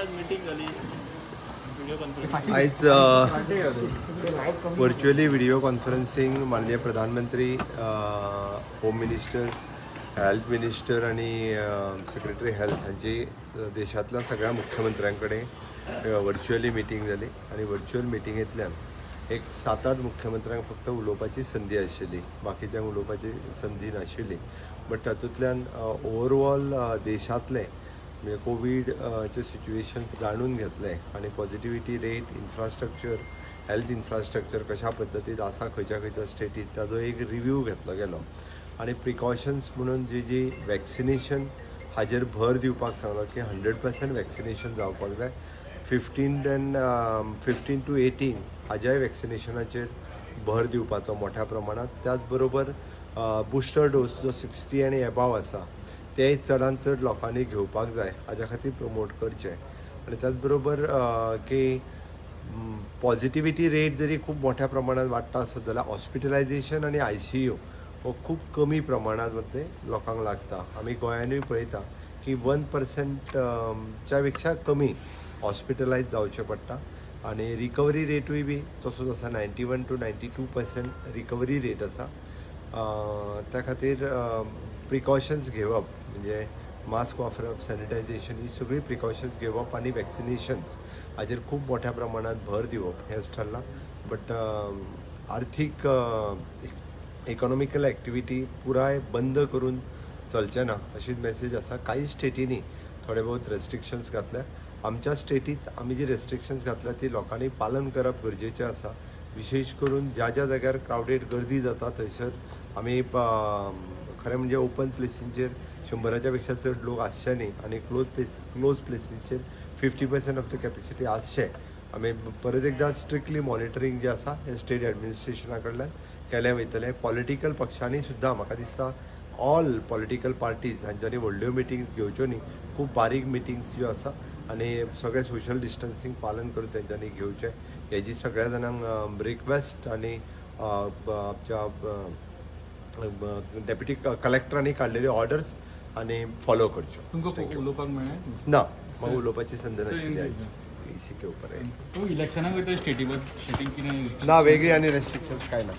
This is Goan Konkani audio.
मीटिंग झाली, व्हिडिओ कॉन्फरन्स. आयज व्हर्च्युअली व्हिडिओ कॉन्फरन्सिंग माननीय प्रधानमंत्री, होम मिनिस्टर, हेल्थ मिनिस्टर आणि सेक्रेटरी हेल्थ हांची देशांतल्या सगळ्या मुख्यमंत्र्यां कडेन व्हर्च्युअली मिटींग जाली आनी व्हर्च्युअल मिटिंगेंतल्यान एक सात आठ मुख्यमंत्र्यांक फक्त उलोवपाची संदी आशिल्ली, बाकीच्यांक उलोवपाची संदी नाशिल्ली. बट तातूंतल्यान ओवरऑल देशांतलें म्हणजे कोवीड चे सिच्युएशन जाणून घेतलें आनी positivity rate, infrastructure, health infrastructure कशा पद्दतीन आसा खंयच्या खंयच्या स्टेटीत, ताजो एक रिव्यू घेतलो गेलो आनी प्रिकॉशन्स म्हणून जी जी वॅक्सिनेशन हाजेर भर दिवपाक सांगलो की 100% वॅक्सिनेशन जावपाक जाय. 15 to 18 हाज्याय वॅक्सिनेशनाचेर भर दिवपाचो मोठ्या प्रमाणात. त्याच बरोबर बुस्टर डोस जो 60 आनी एबाव आसा, ते चडान चड लोकांनी घेवपाक जाय, हाज्या खातीर प्रमोट करचें. आनी त्याच बरोबर की पॉझिटिविटी रेट जरी खूब मोठ्या प्रमाणात वाडटा आसत जाल्यार हॉस्पिटलायझेशन आनी आयसीयू हो खूब कमी प्रमाणात मध्ये लोकांक लागता. आमी गोंयानूय पळयता की 1%च्या पेक्षा कमी हॉस्पिटलायज जावचें पडटा आनी रिकवरी रेटूय बी तसोच आसा, 91 to 92% recovery rate आसा. त्या खातीर प्रिकॉशन्स घेवप म्हणजे मास्क वापरप, सॅनिटायझेशन ही सगळी प्रिकॉशन्स घेवप आनी वॅक्सिनेशन्स हाजेर खूब मोठ्या प्रमाणात भर दिवप हेंच ठरलां. बट आर्थीक, इकॉनॉमिकल एक्टिविटी पुराय बंद करून चलचें ना अशीच मॅसेज आसा. कांय स्टेटींनी थोडे बहुत रेस्ट्रिक्शन्स घातल्या. आमच्या स्टेटीत आमी जी रेस्ट्रिक्शन्स घातल्या ती लोकांनी पालन करप गरजेचें आसा. विशेश करून ज्या ज्या जाग्यार क्रावडेड गर्दी जाता थंयसर आमी खरें म्हणजे ओपन प्लेसींचेर 100च्या पेक्षा चड लोक आसचे न्ही आनी क्लोज प्लेसींचेर 50% ऑफ the capacity आसचे. आमी परत एकदां स्ट्रिक्टली मॉनिटरींग जें आसा हें स्टेट एडमिनिस्ट्रेशना कडल्यान केलें वयतलें. पॉलिटिकल पक्षांनी सुद्दां, म्हाका दिसता ऑल पॉलिटिकल पार्टीज हांच्यांनी व्हडल्यो मिटिंग्स घेवच्यो न्ही, खूब बारीक मिटिंग्स ज्यो आसा आनी सगळें सोशल डिस्टन्सींग पालन करून तेंच्यांनी घेवचें, हेजी सगळ्या जाणांक रिक्वेस्ट. आनी आमच्या डेप्युटी कलेक्टरांनी काडलेल्यो ऑर्डर्स आनी फॉलो करच्यो. तुमकां उलोवपाक मेळ्ळें? ना, म्हाका उलोवपाची संद नाशिल्ली आयज. इसी के ऊपर आहे. तूं इलेक्शनाक वयता, स्टेटी स्टेटीक कितें? ना, वेगळी आनी रेस्ट्रिक्शन्स काय ना.